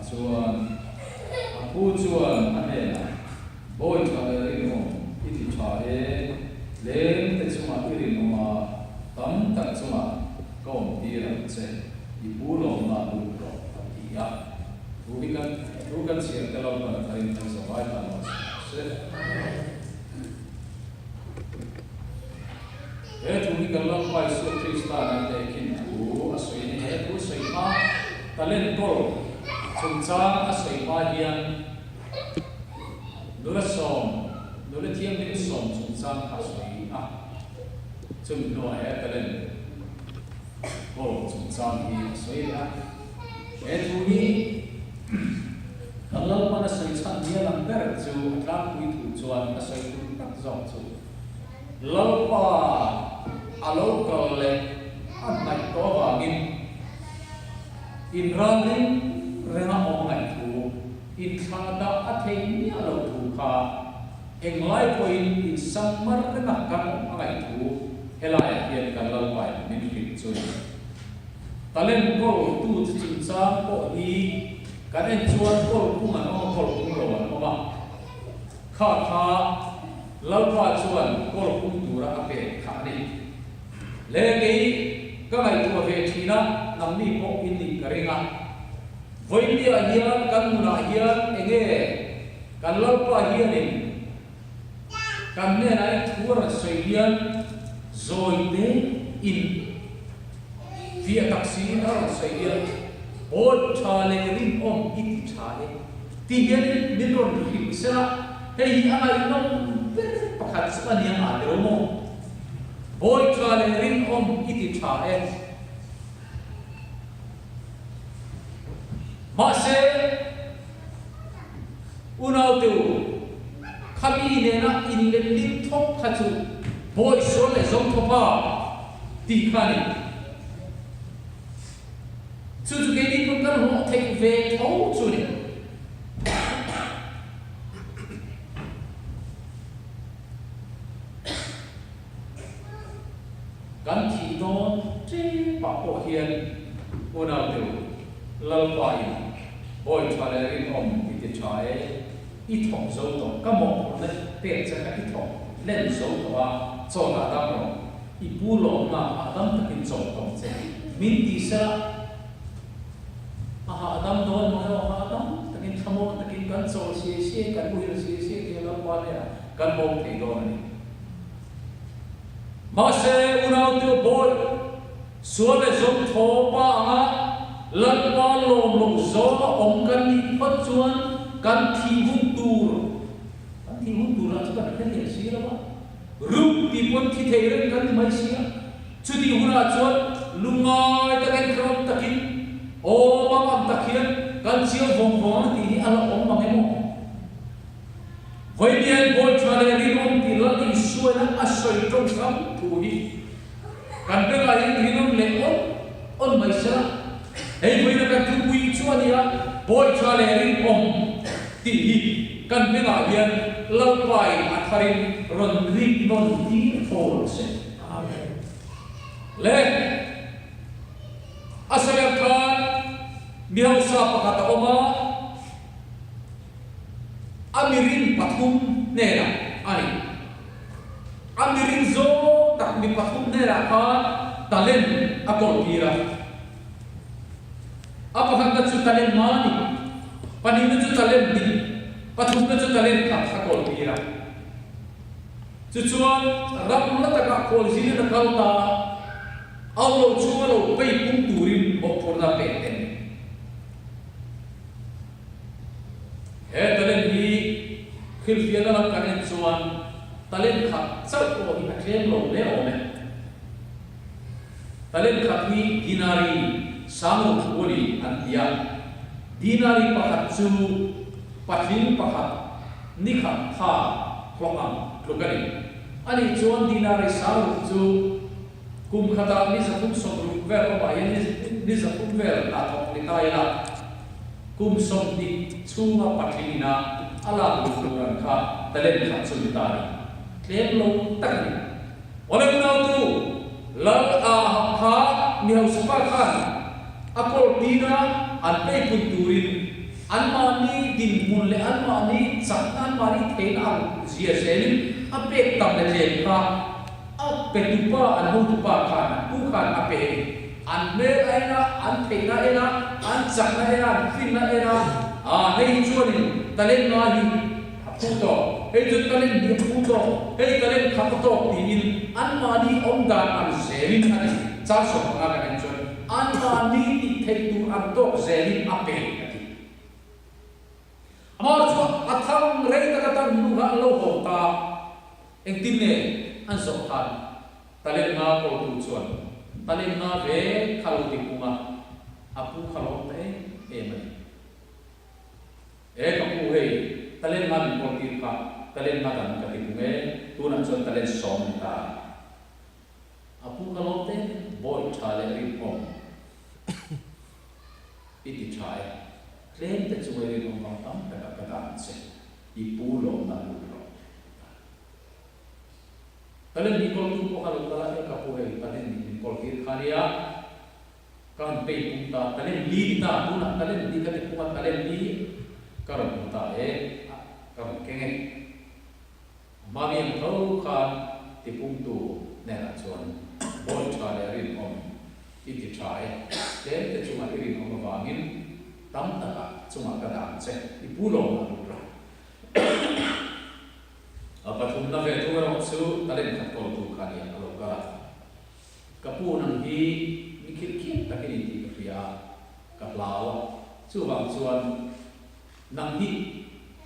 chuan a pu chuan a hnenah, Bawi tha leh rinawm i ti tha e, tlem te chungah i rinawm a, tam tak chungah ka awm tir ang che, i pu lawmna lut rawh, a ti a. Thu hi kan thu kan chhiar te lo pan tharin kan zavai tan lo se. He thu hi kan Lalpa Isua Krista nan tehkhin thu a sawi a ni. He thu sawi hma talent kawl chungchang a sawi hma hian nula sawm, nula thianghlim sawm chungchang kha a sawi a. Chumi hnuah he talent kawl chungchang hi a sawi leh a. He thu hi kan Lalpan a sawi chhan nia lang ber chu a tlangpui thu chuan a sawi tur tak zawk chu. Lalpa a lo kal leh a hnaih tawh avangin inralring renga awm ngaih thu, inthlah dah a thei miah lo thu kha englai pawhin insang mar renga kan awm a ngaih thu helaiah hian kan Lalpain min hrilh chu a ni. Talent kawl tu chi chungchang pawh hi kan en chuan kawl pung an awm a, kawl pung lo an awm a. Kha kha Lalpa chuan kawl pum tura a pek kha a ni. Le kei ka ngaihtuah ve thin a, nangni pawh in nih ka ring a. Vawinia hian kan nunah hian enge kan Lalpa hianin kan hnenah in thu a rawn sawi hian zawi te in fiah tak siin a rawn sawi hian Bawi tha leh rinawm i ti tha e. Ti hianin min rawn hrilh sela, hei hi a ngaihnawm ber pakhat chu a nia ngah tilo maw? Bawi tha leh rinawm i ti tha e. Mahse, unaute u, khami nena inletling thawk kha chu bawi sual leh zawng thawpa tih kha a ni. Chu chu keini pawn kan hlawh theih ve tho chu a ni. Kan thih dawn tepah pawh hian unaute u, Lalpa in bawi tha leh rinawm i ti tha e, i thawk zo tawh, ka mawhphurhna pek che kha i thawk hlen zo tawh a, chawlhah dam rawh. I pu lawmna ah dam takin chawlh tawng che min ti sela, a hahdam dawn maw emaw hahdam takin thlamawn takin kan chawl siai siai, kan muhil siai siai thei a Lalpa hnenah kan awm thei dawn a ni. Mahse, unaute bawi sual leh zawm thaw pa anga Lalpa lawm loh zawnga awm kan nih phawt chuan kan thih hun tur, kan thih hun tur lah chu kan hre leh si lo a. Rup tih pawn thi thei reng kan ni mai si a, chutih hunah chuan lungngai takin hrehawm takin aw mam ang tak hian kan chiang vawng vawng ang tih hi a la awm mang em aw? Vawiin bawi tha leh rinawm tih Lal Isuaina a sawi tawngkam thu hi kan bengah hian rinawm leh awn awn mai sela, hei vawiina kan thupui chu a ni a, bawi tha leh rinawm tih hi kan bengah hian Lalpain a tharin rawn rik nawn tir thawl se. Amen. Le a sawi ang khan mi hausa pakhat a awm a, a mirin pathum hnenah a ni. A mirin zawng tak mi pathum hnenah khan talent a kawl tir a. A pakhatna chu talent ma a ni, pahnihna chu talent hnih, pathumna chu talent khat a kawl tir a. Chuchuan ram la takah khawl zingin a kal ta a, au lo chhunga lo pei pung turin mawhphurhna a pek te a ni. He talent hi hrilhfiahna lam kan en chuan talent khat chauh pawh hi a tlem lo hle awm e. Talent khat hi dinari sangro thu a ni an ti a, dinari pakhat chu patling pakhat ni khat tha hlawk ang tluk a ni. A nih chuan dinari sangro chu kum khatah ni 360 vel awmah hian ni 300 vel hna thawk ni ta ila, kum 20 chhunga patling ina a lak luh tur ang kha talent khat chu ni ta a ni. Tlem lo tak a ni. Awle unautu, Lal Ahab kha mi hausa pa khan a kawl tina an peipun turin. Anmahni dinhmun leh anmahni chakna, anmahni theihna ang zia zelin a pek tam leh tlem kha a petupa, an hotupa khan, an pu khan a pe a ni. An hmel a en a, an theihna a en a, an chakna a en a, an finna a en a, ah hei hi chuanin talent nga hi a phu tawk, hei chu talent hi a phu tawk, hei talent khat a tawk tiin anmahni awmdan ang zelin a ti. Chang 15 kan en chuan anmahni tih theih tur ang tawk zelin a pe a ti. Amah chu a thang rei tak atan hnu kha an lo haw ta. Engtin nge an zawh khan talent nga kawltu chuan talent nga ve kha lo ti pung a, a pu kha lawm ta em em a ni. E ka pu hei talent nga min kawltir kha talent nga dang ka ti pung e, tunah chuan talent sawm a ni ta. A pu kha lawm te bawi tha leh rinawm i ti tha e, tlem te chunga i rinawm vang tam takah ka dan che, i pu lawmna lut rawh a ti. Talent hi kawl tu pawh kha lo kal a, e ka pu hei talent nih min kawl tir kha nia, ka han pei pung ta, talent li ni ta, tunah talent li ka ti pung a, talent li ka rawn hmu ta e, ka rawn keng e. Hmami ang tho khan tipungtu hnenah chuan bawi tha leh rinawm i ti tha e, tlem te chunga i rinawm avangin tam takah chungah ka dah ang che, i pu lawm a lut ra. A pathumna ve thung erawh chu talent khat kawltu kha nia a lo kal a, Ka pu nang hi mi khirh khiat tak i ni tih ka hria a, ka hlau a, chuvang chuan Nang hi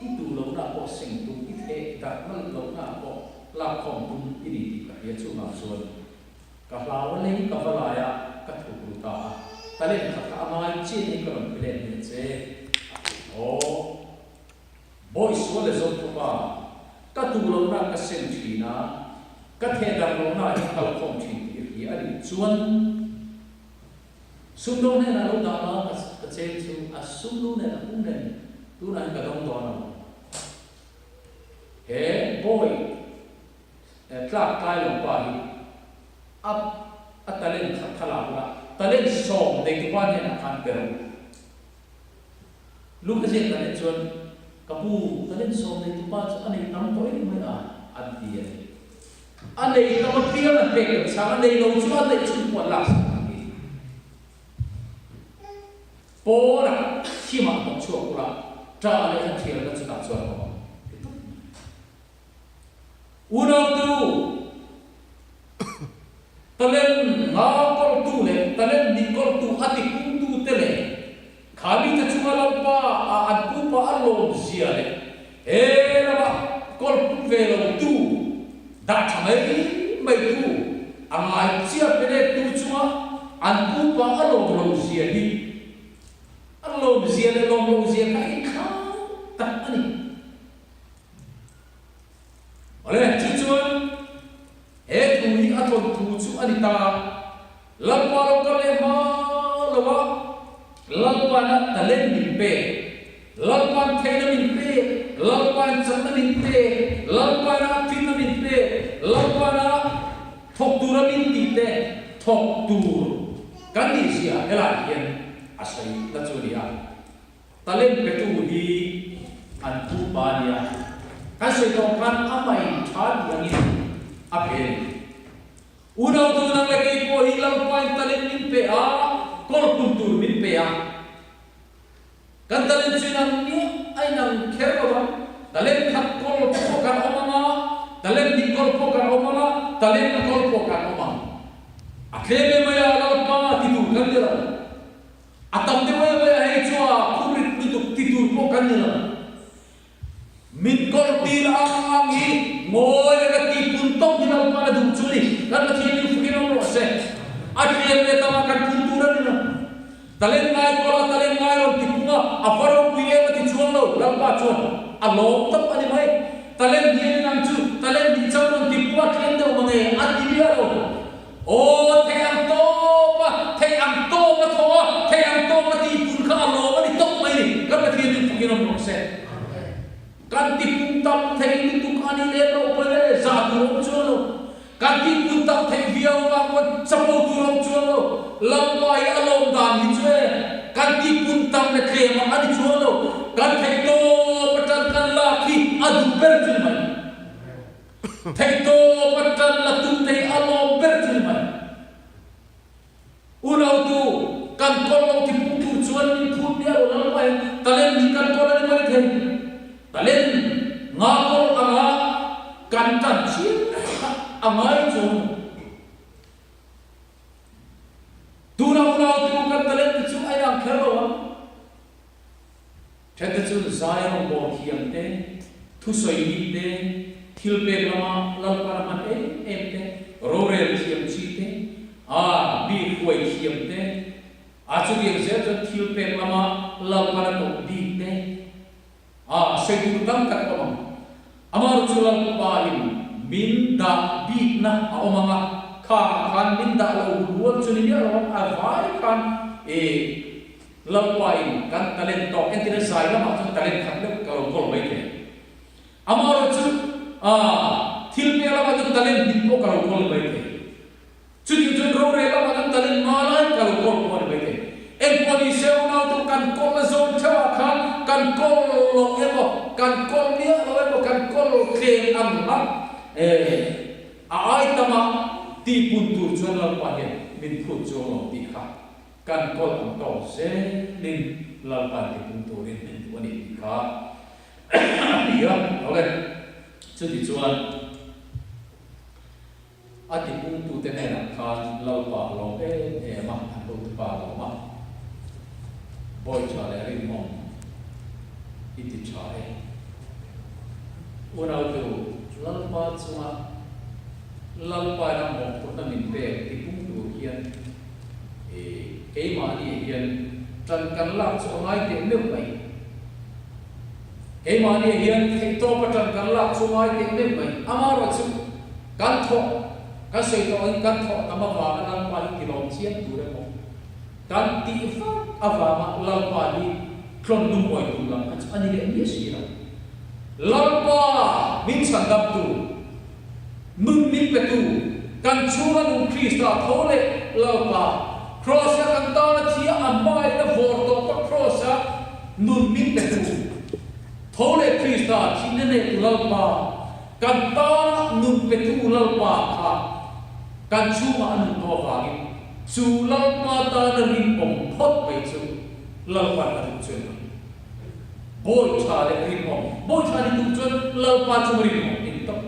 i duh lohna pawh seng tum, i theh darh nalh lohna pawh lakkhawm tum i ni tih ka hria. Chuvang chuan ka hlau a lei ka va lai a, ka thuk ru ta a, talent khat kha a ngai chian hi ka rawn pe let hmel che a ti. Aw, bawi sual leh zawm thupa, ka duh lohna ka seng thin a, ka theh darh lohna hi kalkhawm thin tih i hria a nih chuan, Sumdawng hnenah lo dah la ka cheng chu a sumlu nen a pum nen tunah hian ka dawng dawn a lo. He bawi tlak tlai lo pa hi a a talent khat kha lak ula talent sawm neitupa hnenah khan pe rawh u. Luka ziak dan en chuan ka pu talent sawm neitupa chu a nei tam tawh em mai a an ti a ni. A nei tam apiang an pek lo chang, a nei lo chu a neih chhun pawh an lak sak ang ti. Pawnah thimah hnawh chhuak ula, ṭah leh han ṭhialna chutah chuan a awm ang ti tawp mai. Unautu, talent nga kawltu leh talent hnih kawltu a tipungtute leh kha mite chunga Lalpa a an pupa a lawmzia leh he lama kawlpum ve lotu, dah ṭha mai maitu, a ngai chiah pe lettu chunga an pupa a lawm lohzia hi a lawmzia leh lawm lohzia kha inthlau tak a ni. Awle, chu chuan he thu hi a thawn thu chu a ni ta. Lalpa lo kal leh hma lo a, Lalpa'n a talent min pek, Lalpa'n theihna min pek, Lalpa'n chakna min pek, Lalpa'n a finna min pek, Lalpa'n a thawk tura min tih te thawk tur kan nih zia helai hian a sawi na chu a ni a. Talent petu hi an pu pa a nia. Kan sawi tawh khan a main tha tih angin a pe a ni. Unautu nang leh kei pawh hi Lalpain talent min pe a, kawlpun tur min pe a. Kan talent chu inang miah a inang kher lo ang. Talent khat kawl pawh kan awm ang a, talent hnih kawl pawh kan awm ang a, talent nga kawl pawh kan awm ang. A tlem em mai a, Lalpa ti tur kan ni lo. A tam deuh em mai a, hei chu a phurrit lutuk ti tur pawh kan ni lo. Min kawrtir ang ang hi ngawi reng a tihpun tawp hi Lalpa'n a duh chu a ni. Kan Pathian in fukin awm rawh se. A tlem leh tamah kan phun tur a ni lo. Talent ngai kawla talent ngai rawn ti pung a, a va ropui em a ti chuang lo. Lalpa chuan a lawm tawp a ni mai. Talent hnian in ang chu talent hnih chauh rawn ti pung a tlem deuh mange a ti miah lo. Aw, thei ang tawp a, thei ang tawp a thaw a, thei ang tawp a tihpun kha a lawm a ni tawp mai ni. Kan Pathian in fakin awm rawh se. Kan tipung tam thei lutuk a ni lem loh pawi le, zah tur awm chuang lo. Kan tihpun tam thei viau vang pawn chapo tur awm chuang lo. Lalpa hi a lawm dan hi chu e, kan tihpun tam le tlem ah a ni chuang lo. Theihtawp a tan la tum te hi a lawm ber chu ni mai. Unautu, kan kawl lo ti pung tur chuan min phut miah lo Lalpa in talent hi kan kawl a ni mai thei. Talent nga kawl anga kan tan chiam kha a ngai chuang lo. Tuna unautu kan talent te chu a inang kher lo ang. Thente chu zai rawngbawl thiam te, thusawi mi te, thil pek lama Lalpan a hman em em te, rorel thiam chi te, a mi hruai thiam te, a chutiang zel chuan thil pek lama Lalpan a koh bik te, a sawi tur tam tak a awm ang. Amaherawhchu chu Lalpa in min dah bikna a awm ang a, khangah khan min dah lo rual chu ni miah lo ang, a vai khan i Lalpa in kan talent tawk entir a zai lamah chuan talent khat deuh ka lo kawl mai thei. Amaherawhchu aah thil pek lamah chuan talent hnih pawh ka lo kawl mai thei. Chutiang chuan rorel lamah chuan talent nga lai ka lo kawl pawh a ni mai thei. Engpawh ni se unau chu kan kawl a zawn theuh ah khan kan kawl lo emaw kan kawl miah lo emaw kan kawl tlem ang a eh a ai tama tihpun tur chuan Lalpa hian min phut chuang lo tih kha Kan kawl ang tawk zelin Lalpan tipung turin min duh a ni tih kha a ti a. Awle, chuti chuan a tipungtute hnenah khan Lalpa a lawm em em a, an hotupa a lawm a, Bawi tha leh rinawm i ti tha e. Unautu, Lalpa chunga Lalpa ina mawhphurhna min pek tipung tur hian I keimahni hian tan kan lak chu a ngai teh meuh mai. Keimahni hian theihtawpa tan kan lak chu a ngai teh meuh mai. Amaherawhchu kan thawh, kan sawi tawh angin kan thawh tam avanga Lalpa hi tilawm chiam tur emaw, kan tih vak avanga Lalpa hi tlawn lungawi tur lam kha chu a ni leh miah si lo. Lalpa min chhandam tur. Nun min petu, kan chhunga nung Krista tho leh Lalpa, Kraws-a kan tana thia a hmangaihna vawr tawpa Kraws-a nun min petu, tho leh Krista thihna neitu Lalpa, kan tana nun petu Lalpa kha kan chhungah a nun tawh avangin chu Lalpa tana rinawm phawt mai chu Lalpa'n a duh chu a ni. Bawi tha leh rinawm. Bawi tha ni duh chuan Lalpa chu rinawm a ni tawp.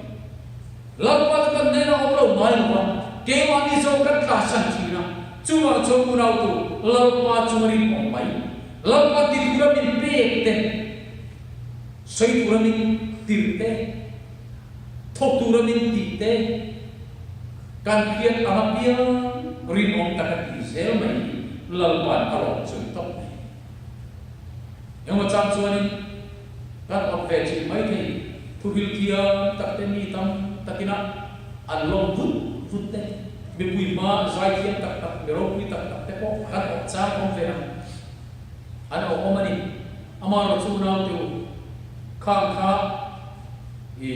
Lalpa chu kan hnenah awm lo ngai lo a, keimahni zawk kan tlasan thin a, chuvang chuan unautu Lalpa chu rinawm mai. Lalpa ti tura min pek te, sawi tura min tirh te, thawk tura min tih te, kan hriat ang apiang rinawm taka tih zel mai hi Lalpa'n a lawm chu a ni tawp mai. Engemaw chang chuanin kan awm ve thin mai thei, thuhil thiam tak te mi tam takina an lawm vut vut te, mipui hma zai thiam tak tak, mi ropui tak tak te pawh kan awm chang awm ve ang. An awm awm a ni. Amaherawhchu unaute u, khang kha i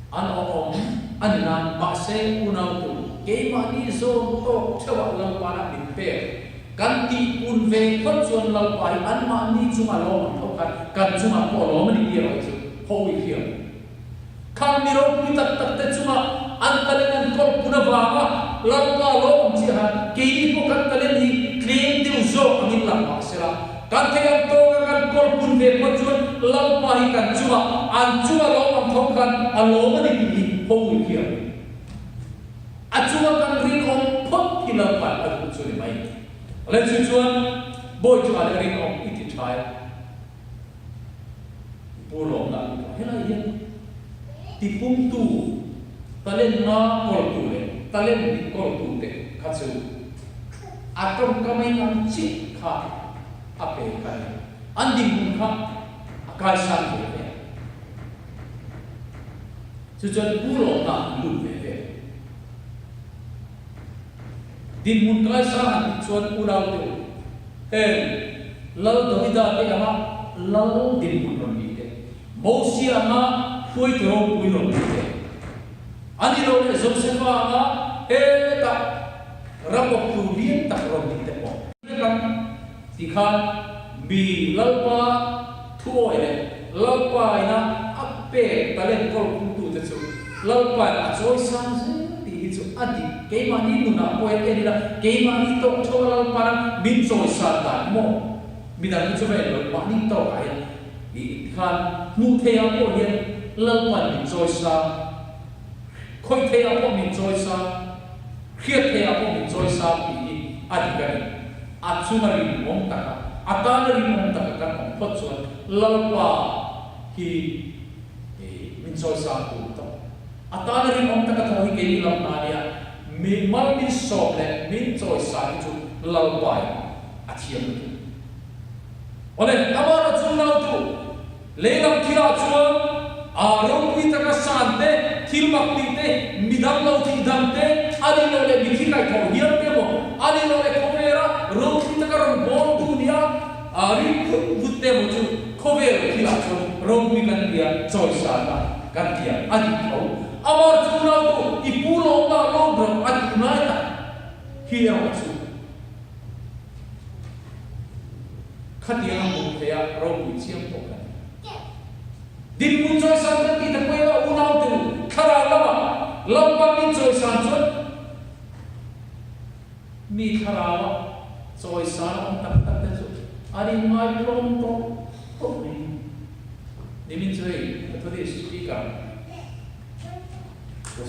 an awm awm a ni nan, mahse unaute u, keimahni zawn tawk theuhah Lalpanah min pek. Kan tih pun ve phawt chuan Lalpa hi anmahni chunga lawm ang tho khan kan chungah pawh a lawm a ni tih erawh chu hawi hriam. Khang mi ropui tak tak te chunga an talent an kawl pun avanga Lalpa lawm ang chiah khan keini pawh kan talent hi tlem deuh zawk angin lang mah sela, kan thei ang tawnga kan kawl pun ve phawt chuan Lalpa hi kan chungah an chunga lawm ang tho khan a lawm a ni tih hi hawi hriam. A chunga kan rinawm phawt hi Lalpan a duh chu ni mai. Le chu chuan bawi tha leh rinawm i ti tha e. Pu Lawmna a ni tawh. Helai hian tipumtu, talent nga kawltu leh talent hnih kawltu te kha chu a tawngkam a inang chiah kha a pe kha a ni. An dinhmun kha a kaisan ve ve a. Chu chuan Pu Lawmna an lut ve ve. Dinhmun kaisang an tih chuan unaute u, heng Lal Davida te anga Lal dinhmun rawn ni te, Mosia anga hruaitu ropui rawn ni te, a ni lo leh Josefa anga hetah ram awptu lian tak rawn ni te pawh. Vek ang ti khan mi Lalpa thuawi leh Lalpa ina a pek talent kawl phungtute chu. Lalpa'n a chawi sang zel tih hi chu a dik. Keimahni nunah pawh hian en ila, keimahni tawk tho a Lalpa'n min chawi san dan maw? Midang hi chu va en lo, mahni tawkah hian i khan hmuh theihah pawh hian Lalpa'n min chawi sang, khawih theihah pawh min chawi sang, hriat theihah pawh min chawi sang tih hi a dik a ni. A chunga rinawm taka, a tana rinawm taka kan awm phawt chuan Lalpa hi i min chawi sang tur tawh. A tana rinawm taka thaw hi keini lam hna nia, mi mal min sawm leh min chawi sang hi chu Lalpa in a thiam lutuk. Awle, amah chu nautu lei lam thilah chuan a ropui taka san te, thil mak tih te, mi dam lo thih dam te, a nih loh leh mithi kaihthawh hial te emaw, a nih loh leh khawvela ropui taka rawn bawl tu nia a rin vut vut te emaw chu khawvel thilah chuan ropui kan tia, chawisana kan tia a dik tho. Amah chu nautu i pu lawmna lawm rawh a tih ngai tak hi erawh chu. Khatiang a hmuh theih a ropui chiang pawh ka ni. Dinhmun chawisan kan tih te pawhin a unau te u thlarau lamah Lalpa min chawisan chuan mi thlaraua chawisan a awm tak tak te chu an inngaihtlawm tawh tawh mai. Nimin chu hei Methodist Speaker Pu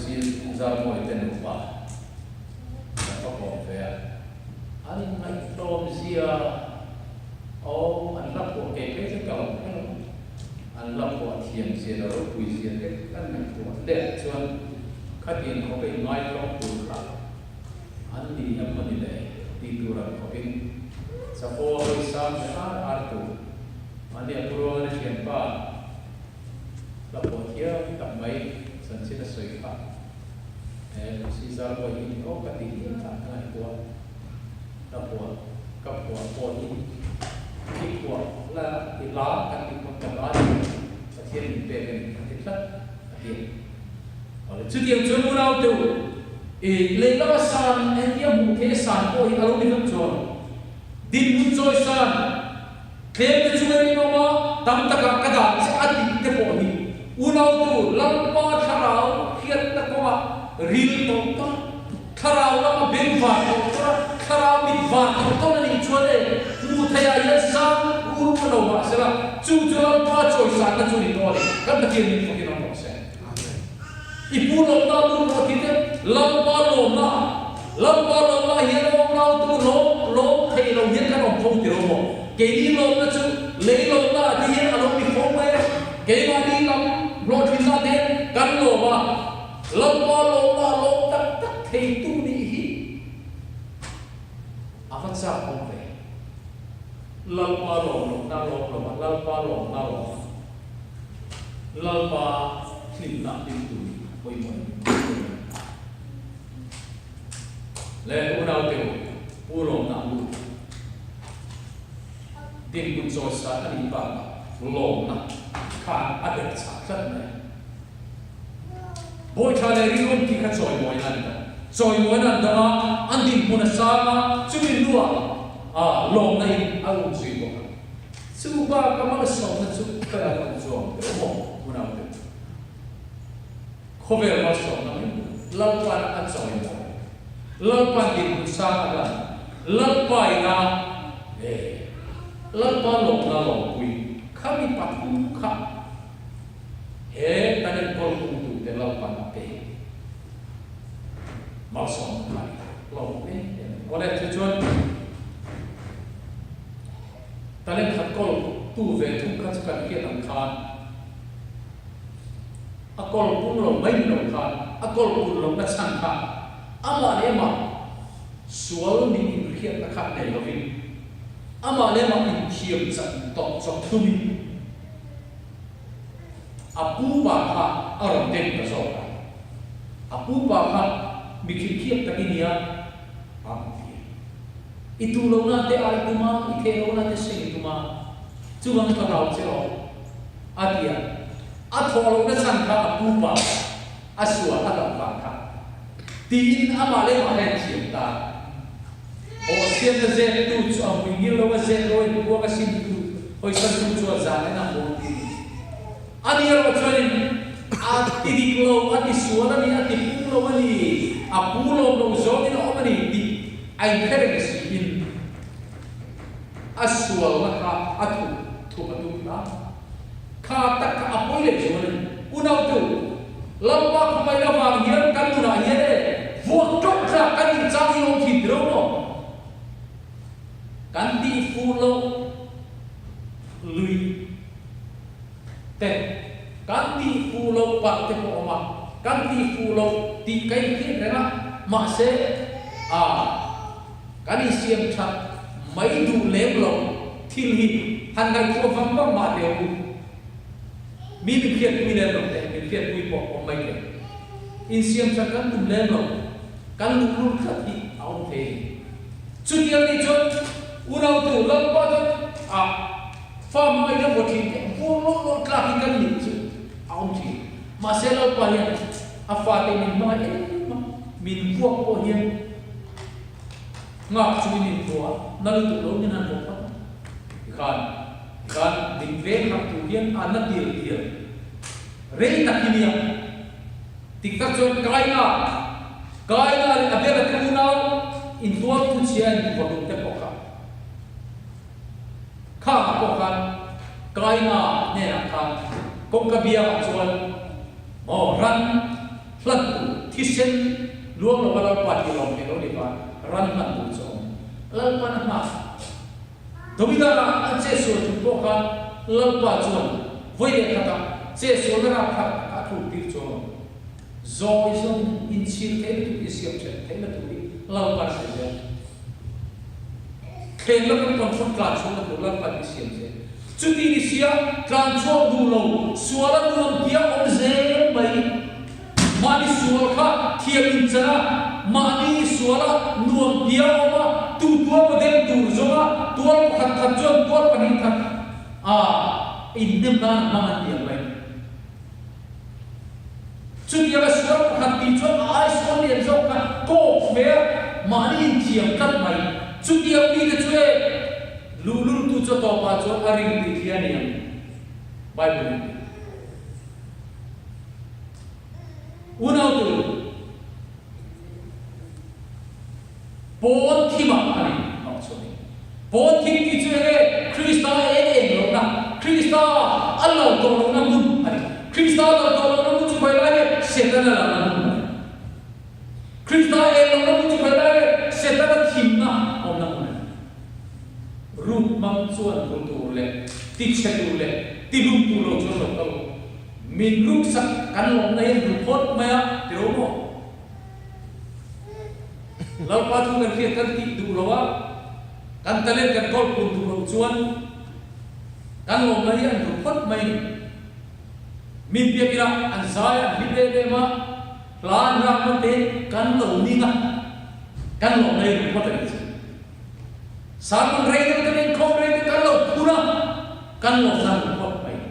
Zarmawi te nupa kan va kawm ve a. An inngaihtlawm zia aw an hla phuah kei phei chu ka lo hre lo. An hla phuah thiam zia leh ropui zia te kan ngaihtuah leh chuan khatiang khawp a inngaihtlawm tur kha an ni em maw ni le tih tur ang khawpin chapo a hawi sang leh ar ar tur mahni a pu ruangin a thianpa hla phuah thiam tak mai chanchin a sawi kha. He Caesar pawh hi ni aw ka ti hial a, ka ngaihtuah ka phuah ka phuah pawh hi i phuah la i hla kan tih pawn ka hla ni Pathian min pek a ni ka ti tlat a ti a. Awle chutiang chuan unau te u i lehlam a san engtia hmuh theih a san pawh hi a lo ni vek chuan dinhmun chawi san Tlem te chunga rinawm a, tam takah ka dan che a tih te pawh hi unautu Lalpa thlarau hriatna kawngah ril tawh tawh a, thlarau lama bengvar tawh tawh a, thlarau mit var tawh tawh a nih chuan e, hmuh theihah hian sang ur pawh lo mah sela, chu chu Lalpa chawisanna chu ni tawh a ni. Kan Pathian min fakin awm rawh se. I pu lawmna lut rawh tih te, Lalpa lawmna, Lalpa lawmna hian awmnautu lawm lawm thei lo hian kan awm fo ti lo maw? Keini lawmna chu lei lawmna ah te hian a lo ni fo mai a, keimahni lam hlawhtlinna te kan lawm a, Lalpa lawmna a lawm tak tak theitu nih hi a va chak awm ve. Lalpa lawm lohna lawm lo a, Lalpa lawmna lawm a. Lalpa hlimna hlim tur a pawimawh em em a ni. Le unaute u, Pu Lawmna lut dinhmun chawisa a nih bakah lawmna khan a belh chah tlat mai a. Bawiṭha leh rinawm tih kha chawimawina a ni ta. Chawimawina an dang a, an dinhmun a sang a, chumi hnuah lawmna in a umzui bawk a. Chu bak a malsawmna chu ka la rawn chuang teh maw unau te? Khawvel malsawmna mai Lalpan a chawi maw? Lalpan dinhmun sang a hlan Lalpa ina e Lalpa lawmna lawmpui khami pathum kha he kan enkawl hungtu te Lalpan a pe malsawmna kha a ni lawm em em. Awle chu chuan. Talent khat kawl tu ve thung kha chu kan hriat ang khan a kawl pung lo mai ni lo khan a kawl pun lohna chhan kha amah leh amah sual nih inhriatna kha nei lovin amah leh amah inthiam chan tawh chawp thumin a pu pa kha a rawn dem ta zawk a, a pu pa kha mi khirhkhiap tak i nia. A ti a. I duh lohna te ai tum a, i theh lohna te seng i tum a, chuvang ka hlau che aw, a ti a. A thawh lohna chhan kha a pu pa a sual a hlauh vang kha tiin amah leh amah hian thiam ta a. Aw siamna zep tu chu a hmui ngil lo a, zep lo in kuang a sim tu, hawisan tu chu a zan en a hmu ti. Ani erawh chuanin. A ti dik lo, a ti sual a ni, a ti pung lo a ni, a pu lawm lo zawngin a awm a ni tih a inhre reng siin a sualna kha a thup thup a tum hna. Kha tak kha a pawi leh zual a ni. Unautu, Lalpa khawngaih avang hian kan nunah hian e vuak tawk tlak kan inchang hi awm thin tiro maw? Kan tihfuh loh lui te, kan tihfuh loh palh te pawh a awm a, kan tihfuh loh tih ka inhriat reng a, mahse a kan insiam that mai duh lem loh thil hi han ngaihtuah vang vang mah teh u. Mi min hriatpui lem loh te, min hriatpui pawh awm mai thei. Insiam that kan tum lem lo, kan luhlul tlat hi a awm thei a ni. Chutiang nih chuan unautu Lalpa chuan a fa hmangaih na vaw thin te vuak lawk lawk tlak hi kan nih chu a awm thin. Mahse Lalpa hian a fate min hmangaih em a, min vuak pawh hian nghak chungin min vuah a, na lutuk lo min han vuak phawt a. Tikhan tikhan min veng harh tur hian a na tial tial rei tak hi nia. Tik tak chuan Kaina, Kaina leh Abela te unau intual tu chhia in vawhlum te pawh kha khangah pawh khan Kaina hnenah khan kawngka biangah chuan maw ran hlan tur thisen luang lova Lalpa tih lawm theih lo ni khan ran hlan tur chu a awm. Lalpan a nghak. Dawida a chetsual thu pawh khan Lalpa chuan vawi leh khatah chetsualna rapthlak a thluk tir chuang lo. Zawi zawng inchhir theihna tur, insiam then theihna tur hi Lalpa'n a sawi zel. Thleng la kan control tlan chhuakna tur Lalpa'n i siam zel. Chuti ni sia tlan chhuak duh lo, sual a nuam tia awm zel mai. Mahni sual kha thiam inchan a, mahni sual a nuam tia awm a, tu tual model tur zawng a, tual pakhat khat chuan tual pahnih khat a inhnem nan a hmang an ti ang mai. Chutianga sual pakhat tih chuan a ai sual lian zawk kha kawk ve a, mahni inthiam tlat mai. Chutiang mite chu e, luhlultu chu a tawpah chuan a ring tih thli a ni ang, Bible in ti. Unautu pawn thimah a ni mak chhuah ni. Pawn thim tih chu enge? Krista en eng lohna, Krista a lo tawh lohna hmun a ni. Krista a lo tawh lohna hmun chu khawi lai nge? Setana lohna hmun a ni. Krista en lohna hmun chu khawi lai nge? Setana thimna awmna hmun a ni. Ruk hmang chuan ru tur leh tichhe tur leh tihlum tur lo chuan lo kal. Min ruksak kan lawmna hi an duh phawt mai a, ti lo maw? Lalpa thu kan hriat kan tih duh lo a, kan talent kan kawl pun duh loh chuan kan lawmna hi an duh phawt mai a ni. Min biak ila an zai a, an hlim em em a, hla an rak hman te kan lo ning a, kan lawmna hi an duh phawt a nih chu. Sermon rei deuh te inkhawm rei deuh kan lo phur a, kan lawmna an duh phawt mai a ni.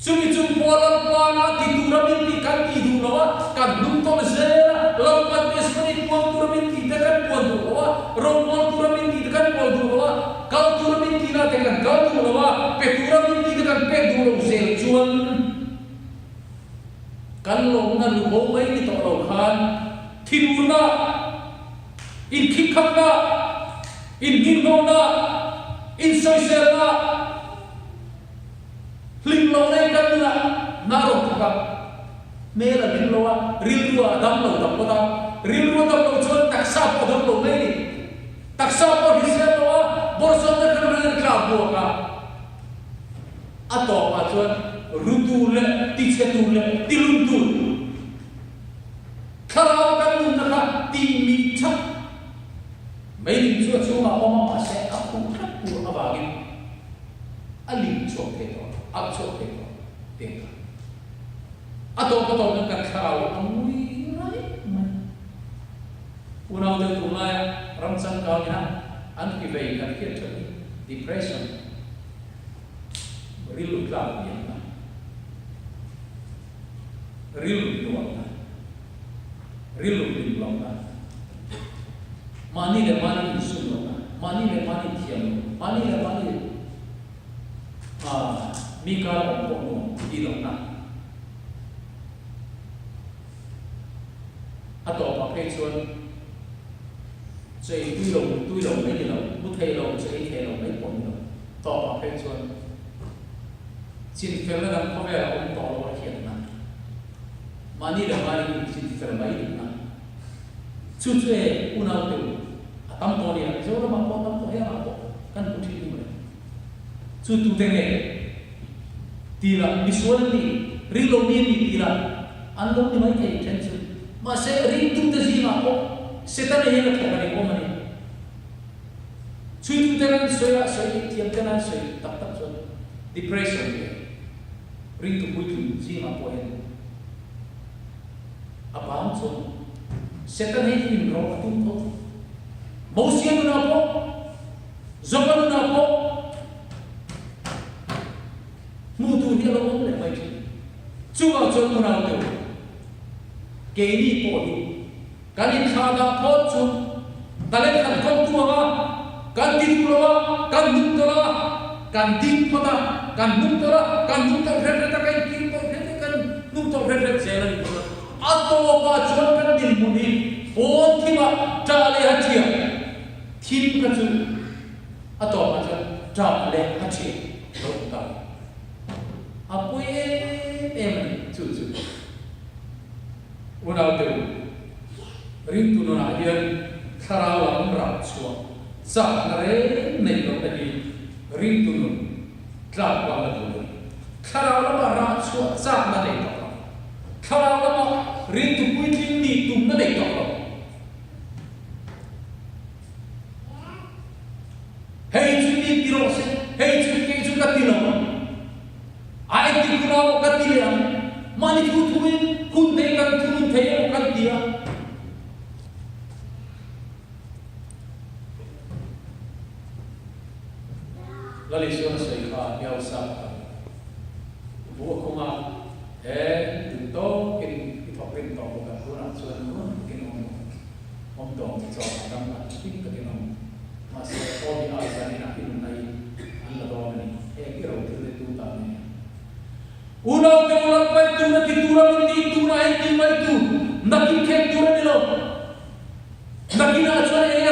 Chumi chung pawh Lalpana ti tura min tih kan tih duh lo a, kan hnung tawlh zel a, Lalpan testimony puan tura min tih te kan puan duh lo a, rawngbâwl tura min tih te kan pawl duh lo a, kal tura min tihna te kan kal duh lo a, pe tura min tih te kan pek duh lo zel chuan kan lawmna lubo mai ni tawh lo khan thinurna, inkhikkhapna, inhninghawna, insawiselna, Hlim lo nei kan nunah hna rawn thawk a, hmel a hlim lo a, rilru a dam lo tak phawt a, rilru a dam lo chuan taksa pawh a dam lo mai a ni. Taksa pawh hrisel lo a, bawrhsawmna khan rin an tla buak a, a tawpah chuan ru tur leh tichhe tur leh tilum tur thlarau kan nunna kha tihmih chak mai lim chu a chhungah a awm a, mahse a khuh tlat tur avangin A lim chhuak thei tawh, a chhuak thei tawh tih kha a tawp a tawp in kan thlarau a ngui raih mai. Unau deuh tur laia ram changkang ina an hri vei kan hriat tha hi depression, rilru tlak hniamna, rilru hnuamna, rilru hlim lohna, mahni leh mahni insum lohna, mahni leh mahni inthiam lohna, mahni leh mahni mi kar awm pawh nuam tih lohna. Chaw ei tui lo, mu tui lo mai ni lo, mu thei lo, chaw ei thei lo mai pawh ni lo. Tawpah phei chuan chinfelna dang khawvel a awm tawh lo a hriatna, mahni leh mahni inchinfel mai duhna. Chu chu e unau te u, a tam tawh nia, Mizoramah pawh a tam tawh hengah pawh kan hmu thin ni mawle. Chu tute nge tila misual an nih, ringlo mi an nih tila an lo ni mai thei then chu. Mahse ringtute zingah pawh Setana hian a thawk a ni awm a ni. Chhuitute an sawi a, sawi thiam ten an sawi tak tak chuan depression leh ringtu puitling zingah pawh hian a bang chuan Setana hi inrawh a tum tho. Mosia nunah pawh Zopa nunah pawh hmuh tur hi a lo awm leh mai thin. Chuvang chuan unau deuh keini pawh hi kan inthlah dah phawt chu talent khat kawng tu anga kan ti duh lo a, kan hnung tawlh a, kan ding phawt a, kan hnung tawlh a, kan hnung tawlh hret hret a, kan inkir tawlh hret hret, kan hnung tawlh hret hret zel a ni phawt a. A tawpah chuan kan dinhmun hi pawn thimah ṭah leh a ṭhiah. Thim kha chu a tawpah chuan ṭah leh a ṭhiah lo awm ta. A pawi em em a ni chu chu. Unaute u, ringtu nunah hian thlarau lam rah chhuah chakna reng neih lohna hi ringtu nun tlak kualna tur a ni. Thlarau lama rah chhuah chakna nei tawh lo. Thlarau lama ringtu puitling nih tumna nei tawh lo. Hei chu mi ti rawh se, hei chu kei chu ka ti lo ang. A engtik hunah pawh ka ti leh ang. Mahni thu thuin hun thei kan thunun thei emaw kan ti a. Lal Isuan a sawi kha hniausa pakhat bu a khung a, he duh tawkin i thawk rim tawh bawk a, tunah chuan ngun takin awm rawh. Awm tawng chu chaw a dam a, hlim takin awm. Mahse, aw hi a zanin ah i nunna hi an la dawn a ni. Heng i ro thil te tu ta nge? Unau te u lam paih tur a ti tur a min ti tur a en ti mai tur, nakin khek tur a ni lo. Nakinah chuan e.